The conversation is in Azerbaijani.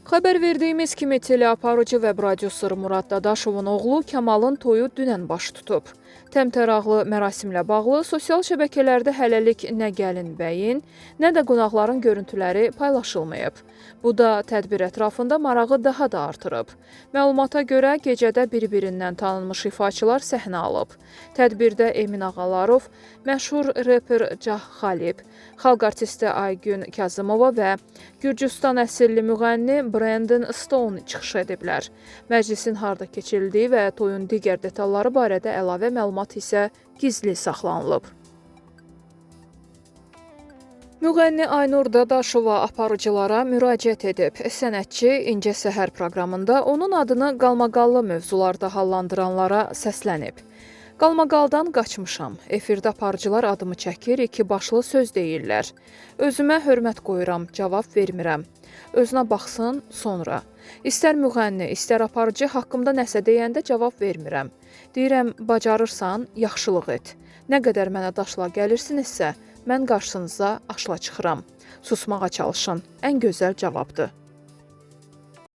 Xəbər verdiyimiz kimi teleaparıcı və prodüser Murad Dadaşovun oğlu Kamalın toyu dünən baş tutub. Təmtəraqlı mərasimlə bağlı sosial şəbəkələrdə hələlik nə gəlin bəyin, nə də qonaqların görüntüləri paylaşılmayıb. Bu da tədbir ətrafında marağı daha da artırıb. Məlumata görə gecədə bir-birindən tanınmış ifaçılar səhnə alıb. Tədbirdə Emin Ağalarov, məşhur reper Cah Xalib, xalq artisti Aygün Kazımova və Gürcüstan əsilli müğənni Brandon Stone çıxış ediblər. Məclisin harda keçirildiyi və toyun digər detalları barədə əlavə məlumat isə gizli saxlanılıb. Müğənni Aynur Dadaşova aparıcılara müraciət edib. Sənətçi İncə Səhər proqramında onun adını qalmaqallı mövzularda hallandıranlara səslənib. Qalmaqaldan qaçmışam. Efirdə aparıcılar adımı çəkir, iki başlı söz deyirlər. Özümə hörmət qoyuram, cavab vermirəm. Özünə baxsın sonra. İstər müğənni, istər aparıcı haqqımda nəsə deyəndə cavab vermirəm. Deyirəm, bacarırsan, yaxşılıq et. Nə qədər mənə daşla gəlirsinizsə, mən qarşınıza aşla çıxıram. Susmağa çalışın. Ən gözəl cavabdır.